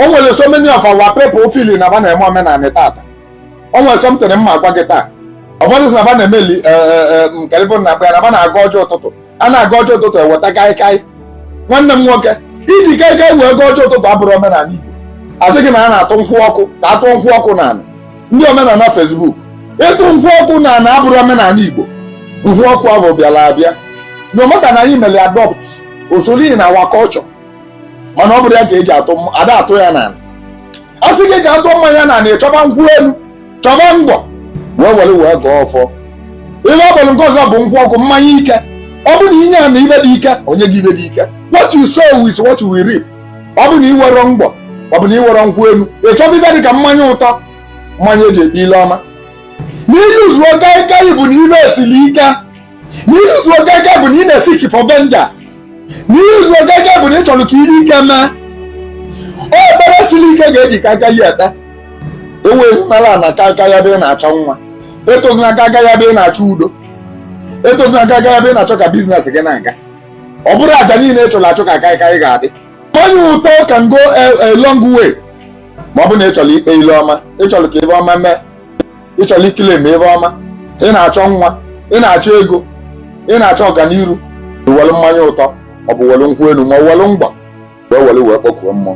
O nwere so many of our people feel na ba na-eme omenala tata. O nwere something mma agwa gị taa. Ụfọdụ sị na ba na-eme nke bụ na akpa ya na ba na-aga ọjọọ ụtụtụ. A na-aga ọjọọ ụtụtụ, eweta kaikai. Nwanne m nwoke, iji kaikai wee gaa ọjọọ ụtụtụ abụrụ omenala Igbo. Asị gị na a na-atụ nkwụ ọkụ, ka atụọ nkwụ ọkụ n'ala. Ndị omenala Facebook, ịtụ nkwụ ọkụ n'ala abụrụ omenala Igbo. Nkwụ ọkụ ahụ bịara abịa, no matter na anyị mere adopt usoro in our culture, mana ọ bụrụ ya ka eji atụ ada atụ ya n'ala. A sị gị ka atụọ mmanya n'ala, ịchọba nkwụ elu, chọba ngwọ, wee were wee gọọ ọfọ. Ihe ọ bụrụ nke ọzọ bụ nkwụ ọkụ, mmanya ike. Ọ bụ na inye ya na ibe dị ike, onye gị ibe dị ike. What you sow is what you will reap. Ọ bụ na iwere ngwọ, ọ bụ na iwere nkwụ elu, ị chọba ibe dị ka mmanya ụtọ, mmanya eji ekpe ile ọma. Na iyuzuo kaikai bụ na ibe esili ike. Na iyuzuo kaikai bụ na ị na-eseek for vengeance. Na iyuzuo kaikai bụ na ị chọrọ ka ihe ike mee. O ekpere siri ike ga-eji kaikai ekpe. Ewezinala na kaikai ebe ị na-achọ nwa, etozina kaikai ebe ị na-achọ udo, etozina kaikai ebe ị na-achọ ka business gị na-aga. Ọ bụrụ aja niile ị chọrọ achụ ka kaikai ga-adị. Mmanya ụtọ can go a long way, ma ọ bụ na ị chọrọ ikpe ile ọma, ị chọrọ ka ibe ọma mee, ị chọrọ ikile ma ebe ọma, ị na-achọ nwa, ị na-achọ ego, ị na-achọ ọganiru, iwelu mmanya ụtọ, ọ bụ welu nkwụ elu, ma ọ welu ngwa, wee welu wee kpọkuo mmụọ.